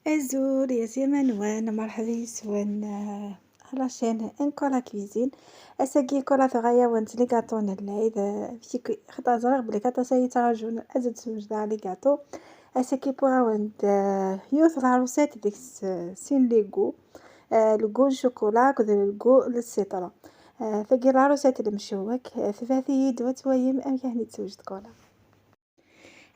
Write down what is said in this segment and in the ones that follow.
Azul يا سيمان مرحبا يسون à la chaîne Nkola Cuisine. أساقي كولا ثغايا les gâteaux العيد خطا زرغ بلي كاطا يتراجون أزد سوجد les gâteaux. أساكي بوغاوند يوث la recette ديك سين les goûts، le goût chocolat كذا le goût ال citron. ثاقي la recette المشوك ثلاثي دوت ويم أم تسوجد كولا.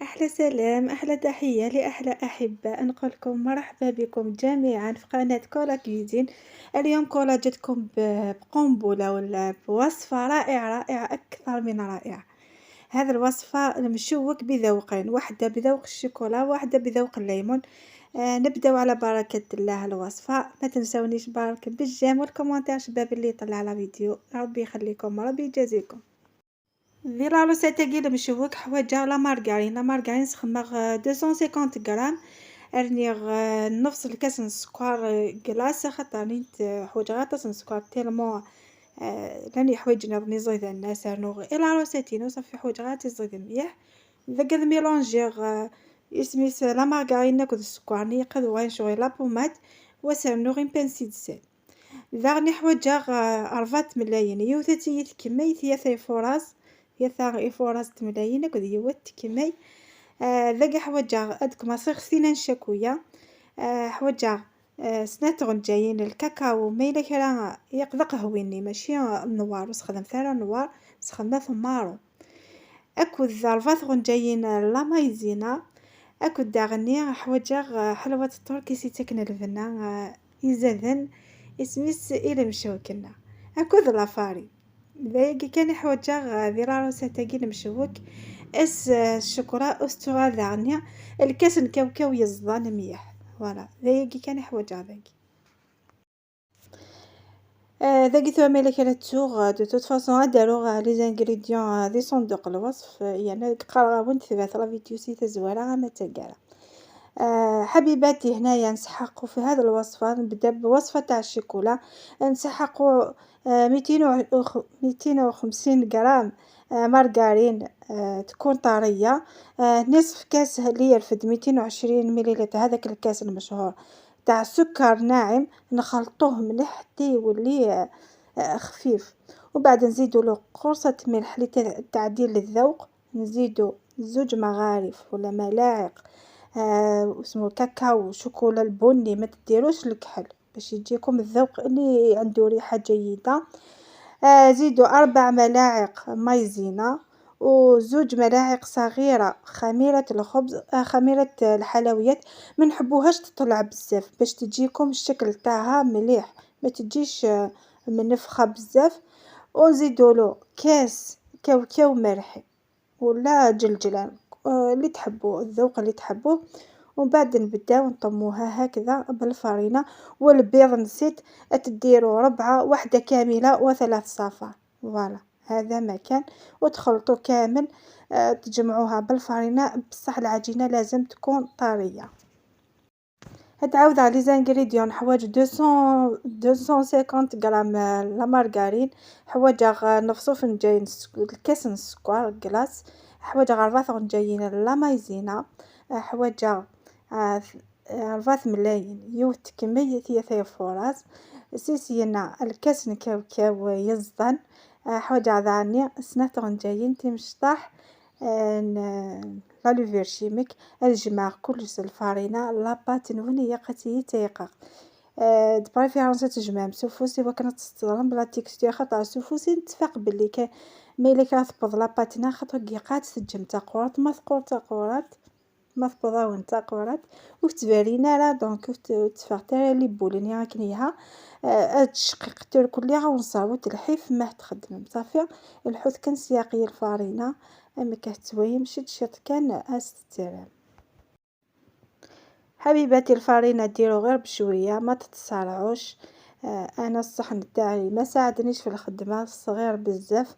أحلى سلام، أحلى تحية لأحلى أحباء. نقولكم مرحبا بكم جميعا في قناة كولا Cuisine. اليوم كولا جتكم بقنبلة ولا بوصفة رائعة رائعة أكثر من رائعة. هذه الوصفة المشوك بذوقين، واحدة بذوق الشوكولا واحدة بذوق الليمون. نبداو على بركة الله الوصفة. ما تنسونيش بارك بال j'aime وال commentaire شباب اللي يطلع على فيديو. ربي يخليكم، ربي يجازيكم. ذي la recette تاعي المشوك حوايج la margarine. la margarine سخمغ 250 غرام، ارني نص الكاس سكر glace، خاطر حوايج غاطس سكر tellement لاني حوايج نظني زيد الناس ارنو إي la recette صافي حوايج غاتي زيد مليح. ذاك mélanger اسميس la margarine ناكل السكر نيقد وين شوي la pommade وسرنو غير pincée de sel. ذاغني حوايج أربعة ملايين يوثتي كمية ثلاثة فراس يثا إفوراس تملايين أكد يوت كمي. ذاك حوايج أدكم أصيغ سينا شاكويا. حوايج سنات غنجايين الكاكاو ميلا كرا يقضى قهويني ماشي النوار سخدمت راه النوار سخدمت marron. أكد أربعة غنجايين la maïzena. أكد داغني حوايج حلوة التركي سيتاكن الفنا إزادن اسميس إلى مشوكنا. أكد la farine ذاك كان حوايج ذي la recette تاعي المشوك اس الشوكولا استغا ذاغني الكاس الكاوكاو يزضان مليح. voilà ذاك كان حوايج هذاك. ذاك ثوا ملي كانت تسوغ de toute façon دارو les ingrédients ذي صندوق الوصف، يعني قراون تبعث la vidéo سي تزوارا ما تلقاها. حبيباتي هنايا نسحقو في هذه الوصفة، نبدا بوصفة تاع الشوكولا. نسحقو 250 غرام مارغرين تكون طرية، نصف كاس اللي يرفد 220 مليلتر هذاك الكاس المشهور تاع سكر ناعم، نخلطوه مليح حتى يولي خفيف. وبعد نزيدو له قرصة ملح لتعديل الذوق، نزيدو زوج مغارف ولا ملاعق اسمو كاكاو شوكولا البني، ما تديروش الكحل باش يجيكم الذوق اللي عنده ريحة جيدة. زيدو 4 ملاعق مايزينا وزوج ملاعق صغيرة خميرة الخبز، خميرة الحلويات. ما نحبوهاش تطلع بزاف باش تجيكم الشكل تاعها مليح، ما تجيش منفخة بزاف. ونزيدو له كاس كاوكاو مرحي ولا جلجلان اللي تحبوه، الذوق اللي تحبوه. ومن بعد نبداو نطموها هكذا بالفرينة والبيض. نسيت تديروا 4، واحدة كاملة و3 صفار. voilà هذا مكان. وتخلطوا كامل، تجمعوها بالفرينة، بصح العجينة لازم تكون طرية. تعاود على les ingrédients حوايج 250 غرام la margarine، حوايج نص فنجان الكاس السكر glace، حوايج 4 فنجاين la maïzena، حوايج 4 ملايين يوت كمية ثلاثة فراس سيسينا الكاس الكاوكاو يزطن. حوايج عذاني سنات غنجاين تيمشطاح la levure chimique. الجماع كلش الفارينة la pâte نوني يقتي تيقق de préférence تجمع مسوفوسي وكان تستظلم ب la texture، خاطر سوفوسي نتفق بلي كا ملي كتبض la pâte نا خاطر كيقات تجم تاقورات ما ثقور تاقورات ما ثقوضاون تاقورات وتبارينا راه donc تفاق تا les boules ني راكنيها تشقيق تركلي غونصاو تلحيف ما تخدم صافي. الحوت كان سياقي الفارينة اما كتويم شد شط كان استترام. حبيباتي الفارينة ديرو غير بشوية ما تتسارعوش. انا الصحن تاعي ما ساعدنيش في الخدمة صغير بزاف.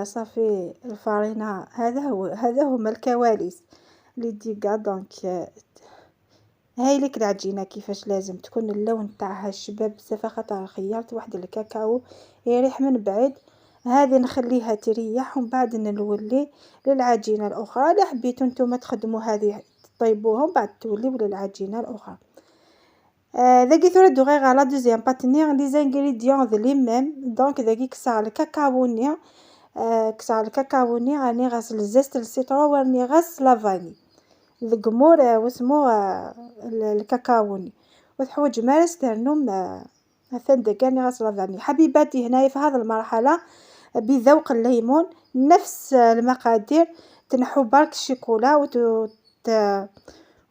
صافي الفارينة هذا هما الكواليس les dégâts. donc هاي لك العجينة كيفاش لازم تكون اللون تاعها شباب بزاف، خاطر خيرت واحد الكاكاو يريح من بعيد. هذه نخليها تريح ومن بعد نولي للعجينة الأخرى. لا حبيتو نتوما تخدمو هذه طيبوهم بعد توليو للعجينة الأخرى. ذاكي ثورا دوغيغ la deuxième pâte ني les ingrédients ذ les mêmes. donc ذاكي كسغ الكاكاو ني، كسغ الكاكاو ني راني غاس ال zeste ال citron وراني غاس la vanille ذڨمور واسمو الكاكاو ني وتحوج مارس ترنم مثلا دكاني غاس la vanille. حبيباتي هنايا في هذه المرحلة بذوق الليمون نفس المقادير، تنحو برك الشيكولا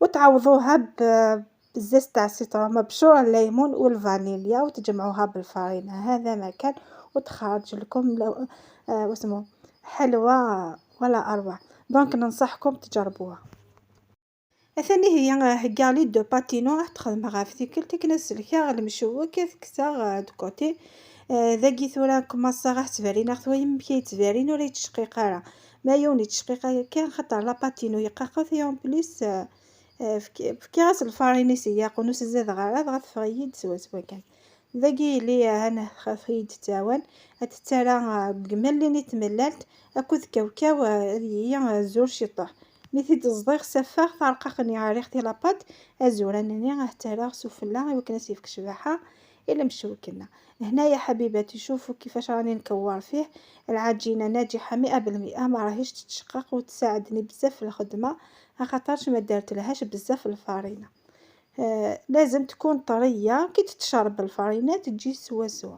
وتعوضوها بال zeste تاع ال citron مبشور الليمون والفانيليا وتجمعوها بالفرينة. هذا ما كان وتخرج لكم واسمو حلوة ولا أروع. donc ننصحكم تجربوها. ثاني هي هكا les deux pâtes ينو راح تخدم غاف تيكلت كنسلكا المشوك كسا de côté. ذاكي ثورا كوماسا راح تفارينا ثويم كي تفارين ولا يتشقيق راه ما يوني تشقيق كان خاطر la pâte ينو يقاقا في en plus فكي غاس الفاريني سياق ونوس زاد غرض غتفغيد سوا سوا كان ذاكي لي انا خفيد تاوان تتارا بقمل تملالت اكو كاوكاو هي زور شيطوح مي تصديق سفاخ طرققني عريختي la pâte ازورانني راه تارا سفلا وكنا سيفك شباحة الا مشوكنا. هنايا حبيباتي شوفوا كيفاش راني نكور فيه العجينة ناجحة 100%، ما راهيش تتشقق وتساعدني بزاف في الخدمة خاطرش ما دارت لهاش بزاف الفرينة. لازم تكون طرية كي تتشرب الفرينة تجي سوا سوا.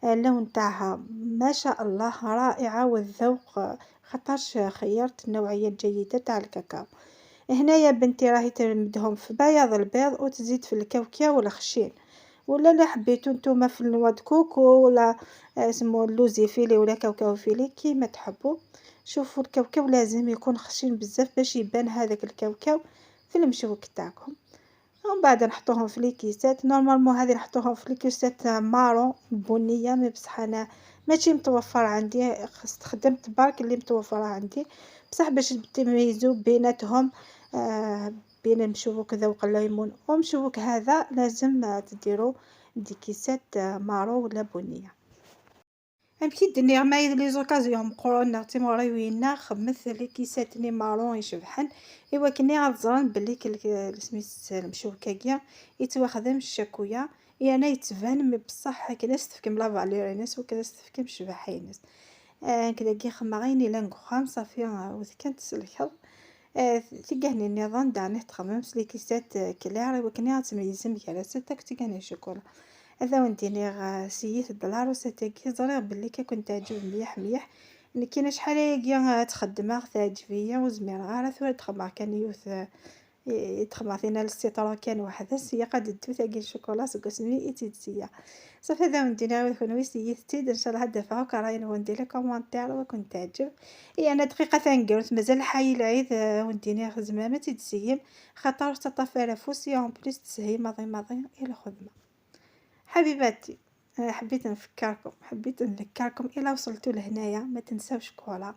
اللون تاعها ما شاء الله رائعة والذوق خاطرش خيرت النوعية الجيدة تاع الكاكاو. هنايا بنتي راهي تمدهم في بياض البيض وتزيد في الكاوكاو الخشين، ولا لا حبيتو نتوما في ال noix de coco ولا اسمو اللوز effilé ولا كاوكاو effilé كيما تحبوا. شوفوا الكاوكاو لازم يكون خشين بزاف باش يبان هذاك الكاوكاو في المشوك تاعكم. ومن بعد نحطوهم في les caissettes. normalement هذه نحطوهم في les caissettes marron بنيه، mais بصح انا ماشي متوفر عندي، استخدمت برك اللي متوفرة عندي، بصح باش تميزو بيناتهم بين المشوك ذوق الليمون ومشوك هذا لازم تديرو des caissettes marron ولا بنيه. أمشي دنيا ما les occasions مقرونة تيموريوينا خمث les caissettes ني marron يشبحن إوا كني غتزران بلي سميت المشوكاكيا يتواخدم الشاكويا يعني يتبان mais بصح كدا ستفكم la valeur ينس وكدا ستفكم الشباحة ينس. كدا كي خما غيني لانكوخام صافي وذ تسلكض. تيكهني النظام دعني تخمم les caissettes claires إوا كني غتميزم كراسة تاك تيكهني الشوكولا. هذا ونديني سييت د la recette كي زريغ بلي كي كنت تعجب مليح مليح. كاينه شحال هاكيا تخدمها تعجبيا وزمير غير ثورا تخمع كان يوث تخمع فينا ال citron كان واحد سيا قد دو تاكي الشوكولا سكوسمي إتيتسيا صافي. هذا وندينا وكون سييت تيد ان شاء الله هاد كراين وندير les commentaires وكنت تعجب. إي انا دقيقة ثانقرت مازال حي العيد ونديني زمان تيتسيم خاطر تطفى فوسي en plus تسهي ماضي ماضي الى خدمة. حبيباتي حبيت نفكركم، حبيت نذكركم إلا وصلتوا لهنايا ما تنساوش كولا،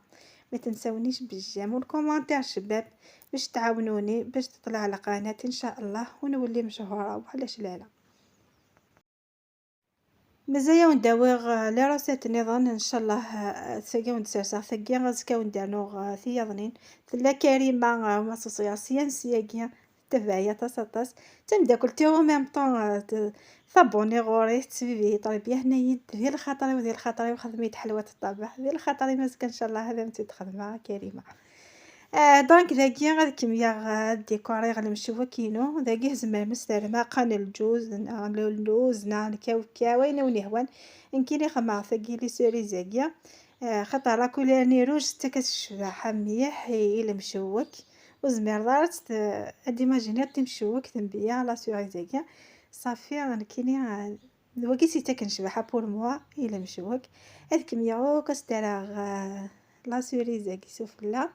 ما تنساونيش بال j'aime وال commentaire شباب باش تعاونوني باش تطلع على قناتي ان شاء الله ونولي مشهورة وعلاش لا لا. مزايا ونداويغ les recettes نظن ان شاء الله تساكي ونتسرسغ ثاكي غازكا وندانوغ ثياضنين تلا كريمة ماسوسياسيان سياكيا تبعية طاس طاس تمداكلتي au même temps s'abonner غوري تسبيبي طريبيا هنا يد ديال الخاطري وديال الخاطري وخدميت حلوة الطابع ديال الخاطري مازال ان شاء الله هذا متي تخدمها كريمة. donc ذاكي غاد كميا décorer المشوكينو ذاكي زعما مستر قان الجوز اللوز نا الكاوكاو وين ونهوان نكيني خما ثاكي les cerises اكيا خاطر la couleur ني روج تا كتشبح مليح إلى مشوك وزمير دارت اد imaginer تمشوك تنبيا la cerise اكيا صافي نكيني وكي سيتا كنشبحها pour moi إلى مشوك هاد كميا كاستراغ la cerise اكي سفلا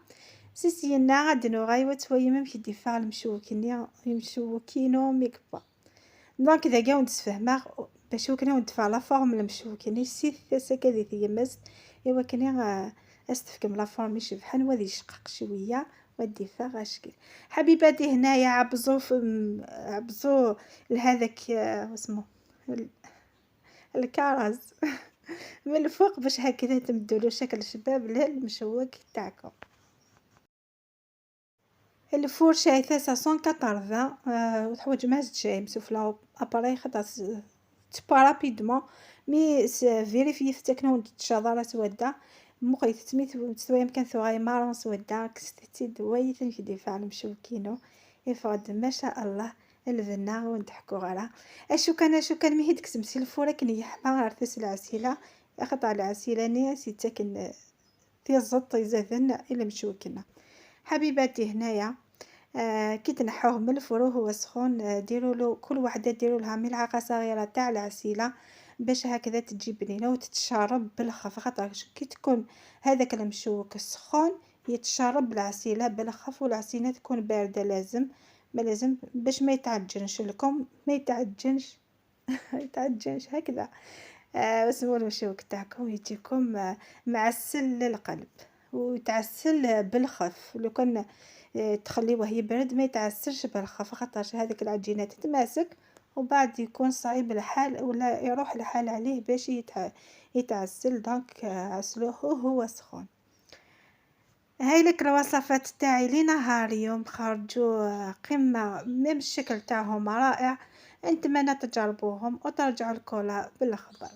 سيسينا غادي نوغاي وتوي même كي ديفا المشوكيني المشوكينو ميكبا. donc ذاكا ونتفهمغ باش وكنا وندفع la forme المشوكيني سي ثاسا دي تيمست إوا كني استفكم la forme يشبحن وذي يشقق شوية وديفا غاشكل. حبيباتي هنايا عبزو عبزو لهذاك واسمو الكرز من الفوق باش هكذا تمدولو شكل شباب للمشوك تاعكم. ال four شايفه 180 وتحوج ما شاي مسوفلا appareil خاطر تبا rapidement mais vérifiez في تشاض سودا مقري تسميت تسوي يمكن ثغاي marron سودا كستيد ويثن في دفاع المشوكينو يفرد ما شاء الله البنا ونضحكو غرا. اشو كان مهيد كسمسي ال four كني يحمى غير تس العسيله خاطر العسيله ني سيتاكن تيزط يزادن الى مشوكنا. حبيباتي هنايا كي تنحوه من ال four وهو سخون ديروا له كل وحده ديروا لها ملعقة صغيرة تاع العسيله باش هكذا تجي بنينه وتتشرب بالخف، خاطر كي تكون هذاك المشوك السخون يتشرب العسيله بالخف، والعسيله تكون باردة لازم ما لازم باش ما يتعجنش لكم، ما يتعجنش يتعجنش هكذا. اسمو المشوك تاعكم يجيكم معسل للقلب ويتعسل بالخف. لو كان تخليوه يبرد ما يتعسلش بالخف، خاطرش هذيك العجينة تتماسك وبعد يكون صعيب الحال ولا يروح الحال عليه باش يتعسل. donc عسلوه وهو سخون. هاي لك الوصفات تاعي لنهار اليوم خرجوا قمة، même الشكل تاعهم رائع. نتمنى تجربوهم وترجعوا الكولا بالخبر.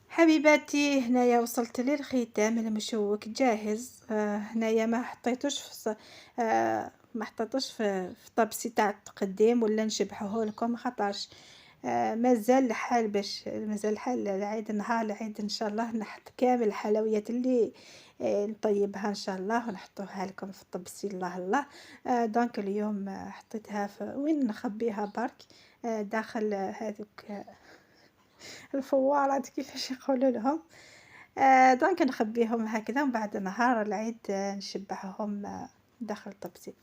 حبيباتي هنايا وصلت للختام، المشوك جاهز. هنايا ما حطيتوش في ما حطيتوش في طبسي تاع التقديم ولا نشبحوه لكم، خاطرش مازال الحال باش مازال الحال العيد، نهار العيد ان شاء الله نحط كامل الحلويات اللي نطيبها ان شاء الله ونحطوها لكم في الطبسي. الله الله. donc اليوم حطيتها في وين نخبيها برك، داخل هذوك الفوارات كيفاش يقولوا لهم. donc نخبيهم هكذا ومن بعد نهار العيد نشبحهم داخل الطبسي.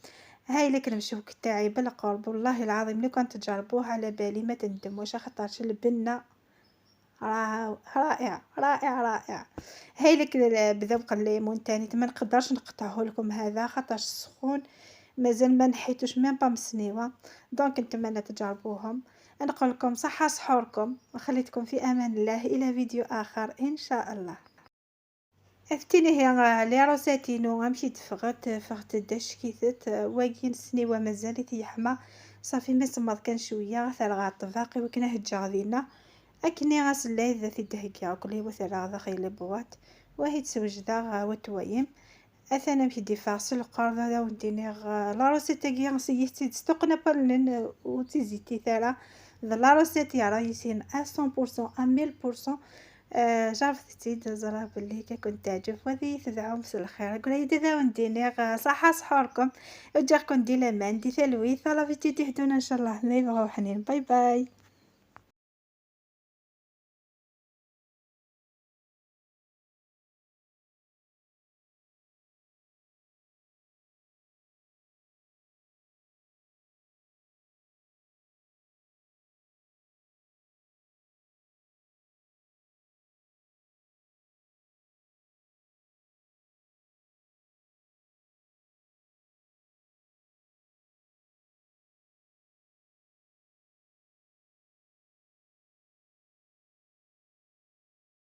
هاي لك المشوك تاعي بالقرب، والله العظيم لو كان تجربوه على بالي ما تندموش، خاطرش البنه راه رائع رائع رائع. هاي لك بذوق الليمون تاني ما نقدرش نقطعه لكم هذا خاطرش سخون مازال ما نحيتوش même pas من السنيوه. donc نتمنى تجربوهم. نقول لكم صحة سحوركم وخليتكم في امان الله الى فيديو اخر ان شاء الله. افتيني هي les recettes ينو غنمشي تفغت فغت داش كيثت واكين السنيوه مازال تيحمى صافي ما سمض كان شوية ثرغا الطباقي وكنا هجا غدينا اكني غاس اللايذ في الدهكيا كل وثرا داخل les boîtes وهي تسوجدا وتويم اثنا مشي ديفارس القرض هذا ونديني la recette تاعي سيتي تستقنا بالن وتيزيتي ثرا la recette يا رايسين 100% 1000%. جربت تزرع باللي كنت تعجب وهذه تدعو الخير قريد ذا ونديني صحة سحوركم وجاكم دي لامان دي ثلوي ثلا فيتي تهدونا ان شاء الله ما يبغوا حنين. باي باي.